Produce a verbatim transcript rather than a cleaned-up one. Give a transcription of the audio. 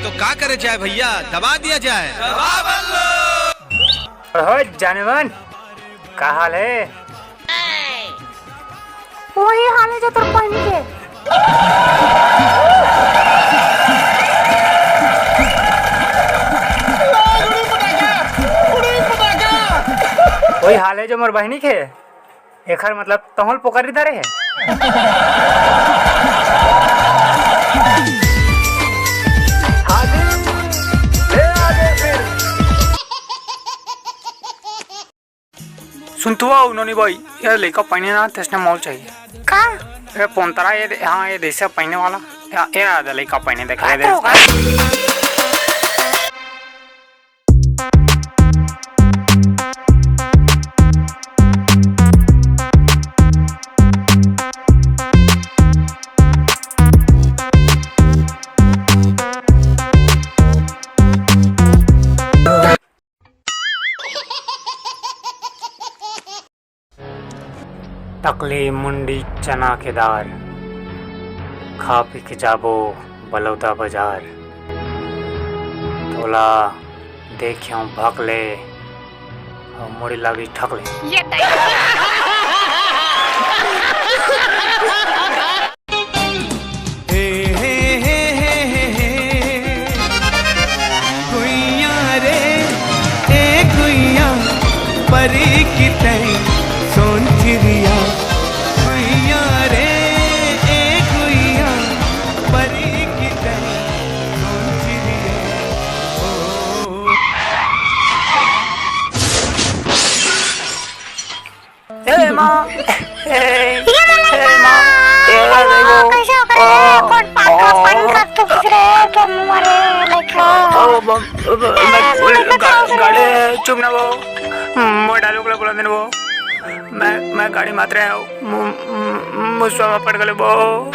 तो का करे जाए भैया, दबा दिया जाए। ओहो जानवन, का हाल हे? वही हाल हे जो तोर बहिनी के। वही हाल हे जो मोर बहिनी के। एखर मतलब तहूं ल पोकरी धरे हे। सुन तो ओ नोनी भाई, ये लइका पहिने ना, तइसने मौल चाहिए। का? ये पोंतरा, ये दे-, हाँ, ये जइसे पहिने वाला। ये, ये आ दे लइका पहिने, देख, ये दे। तकली मुंडी चना के दार, खा पी के जाबो बलौदा बाजार। तोला देखेंव भकले, अउ मुड़ी लागी ठकले। ये गुइया रे, ए गुइया, परी कितै सोनचिरिया। गुइया रे, ए गुइया, परी कितै सोनचिरिया। ओ। ए माँ, ए, ये ना ए माँ, ए माँ, ए, ए, कइसे हो गए? कौन पानी का, पानी का तू किस रे? तो मारे, like, ओ, ब-, ब-, ब-, ए, मैं, मैं, मैं गा-, गाड़ी, चुप ना वो। मोर डायलॉग ला बोला देने वो। मैं, मैं गाड़ी मात्र है, मु-, मु-, मुसवा में पड़ गले वो।